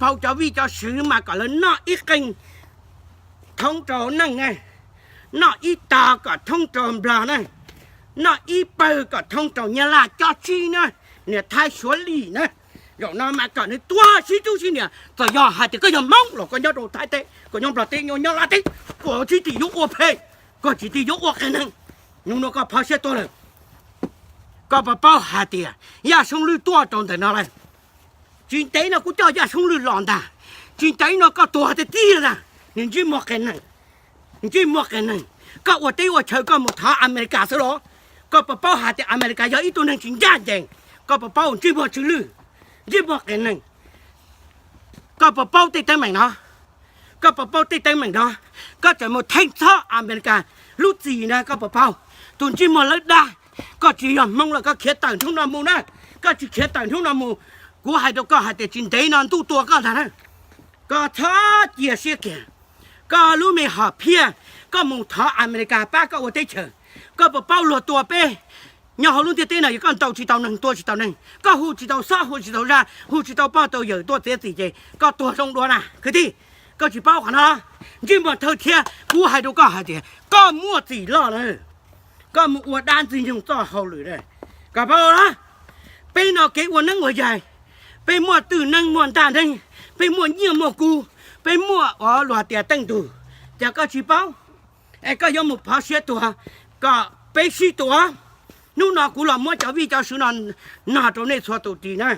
pauv cov vij cov sw mas kom lawv noj ib qeej thoob rau neej na, noj ib tog kom thoob rau Nplog na, noj ib pawg kom thoob rau Nyab Laj cob tsib na, niam Thaib Suav Lis na. Zaum no mas kom nws tuag sib tub sib niam, txawm yog hais tias koj yog Hmoob los koj nyob rau Thaib teb, koj nyob Nplog teb, nyob Nyab Laj teb, koj tsis tim yuav ua phem, koj tsis tim yuav ua qias neeg. Hnub no koj phov siab tuag lawm. Koj puas paub hais tias Yaj Soob Lwj tuaj rau ntawm no lawm? Tsis ntev no kuv coj Yaj Soob Lwj los ntag, tsis ntev no koj tuag tiag tiag ntag. Nws ntsej muag qias neeg, ntsej muag qias neeg. Koj ua teb ua chaw koj mus thov Amelikas xwb los? Koj puas paub hais tias Amelikas yog ib tug neeg tsis ncaj ncees? Koj puas paub ntsej muag tsw lwj, ntsej muag qias neeg? Koj puas paub tej teeb meem no? Koj puas paub tej teeb meem no? Koj tseem mus theej txhob Amelikas lub txim na, koj puas paub? Tus ntsej muag lawb dab, koj tsis yog Hmoob los koj khiav tawm hnub no mus na. Koj tsis khiav tawm hnub no mus, kuv hais rau koj hais tias tsis ntev no ntuj tua koj ntag na. Koj txhob cia siab kiag. Koj lub me hom phiaj, koj mus thov Amelikas pab koj ua teb chaws. Koj puas paub luag tua peb nyob hauv lub ntiaj teb no, yog koj ntaus tsis tau neeg, tua tsis tau neeg, koj hu tsis tau xob, hu tsis tau zaj, hu tsis tau pog tau yawm tuaj txiav txim ces koj tuag zoo dua na kwv tij. Koj tsis paub qhov no, ntsej muag thawj thiab. Kuv hais rau koj hais tias koj muaj txim loj lawm, koj mus ua dab Ntxwg Nyoog txoj hauj lwm lawm. Koj paub los? Peb no kev ua neeb ua yaig, peb muaj twj neeb muaj ntaj neeb, peb muaj nyiaj muaj kub, peb muaj ua luag tias teej ntug, cas koj tsis paub? Es koj yuav mus phov siab tuag, kom peb sib tua. Hnub no kuv los muab cov vij cov sw no nog rau nej txhua tus ris na.